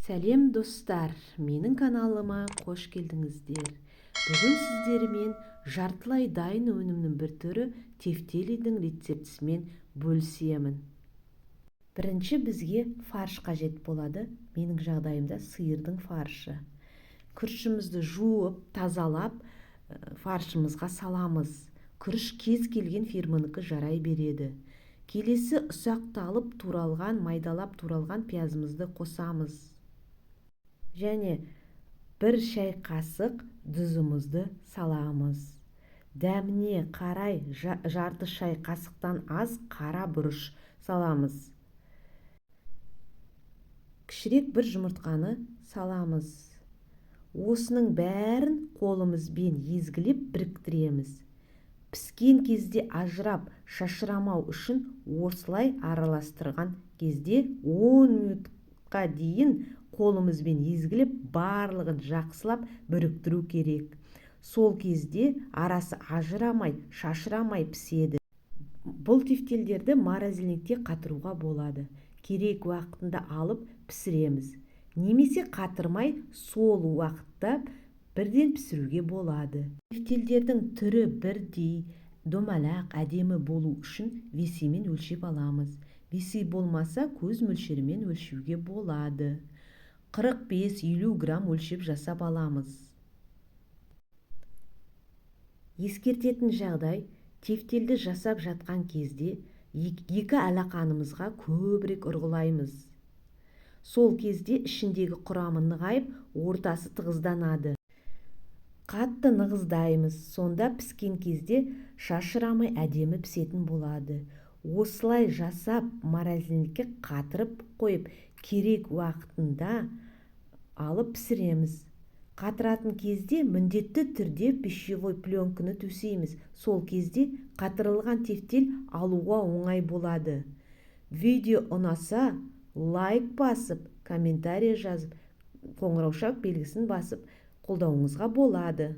Сәлем, достар! Менің каналыма қош келдіңіздер! Бүгін сіздермен жартылай дайын өнімнің бір түрі, тефтелидің рецептісімен бөлісемін. Бірінші бізге фарш қажет болады. Менің жағдайымда сиырдың фаршы. Күрішімізді жуып, тазалап, фаршымызға саламыз. Күріш кез келген фирманікі жарай береді. Келесі ұсақталып туралған, майдалап туралған пиязымызды қосамыз және 1 шай қасық тұзымызды саламыз. Дәміне қарай жарты шай қасықтан аз қара бұрыш саламыз. Кішірек бір жұмыртқаны саламыз. Осының бәрін қолымызбен езгілеп біріктіреміз. Піскен кезде ажырап, шашырамау үшін осылай араластырған кезде 10 минутқа дейін қолымызбен езгілеп, барлығын жақсылап біріктіру керек. Сол кезде арасы ажырамай, шашырамай піседі. Бұл тефтелдерді морозильникте қатыруға болады. Керек уақытында алып пісіреміз немесе қатырмай, сол уақытта бірден пісіруге болады. Тефтелдердің түрі бірдей домалақ, әдемі болу үшін весімен өлшеп аламыз. Весы болмаса, көз мөлшерімен өлшеуге болады. 45-50 грамм өлшеп жасап аламыз. Ескертетін жағдай: тефтелді жасап жатқан кезде екі алақанымызға көбірек ұрғылаймыз. Сол кезде ішіндегі құрамы нығайып, ортасы тығызданады. Қатты нығыздаймыз, сонда піскен кезде шашырамай, әдемі пісетін болады. Осылай жасап, морозильникке қатырып қойып, керек уақытында алып пісіреміз. Қатыратын кезде міндетті түрде пищевой пленканы төсейміз. Сол кезде қатырылған тефтел алуға оңай болады. Видео ұнаса, лайк басып, комментарий жазып, қоңырауша белгісін басып қолдауыңызға болады.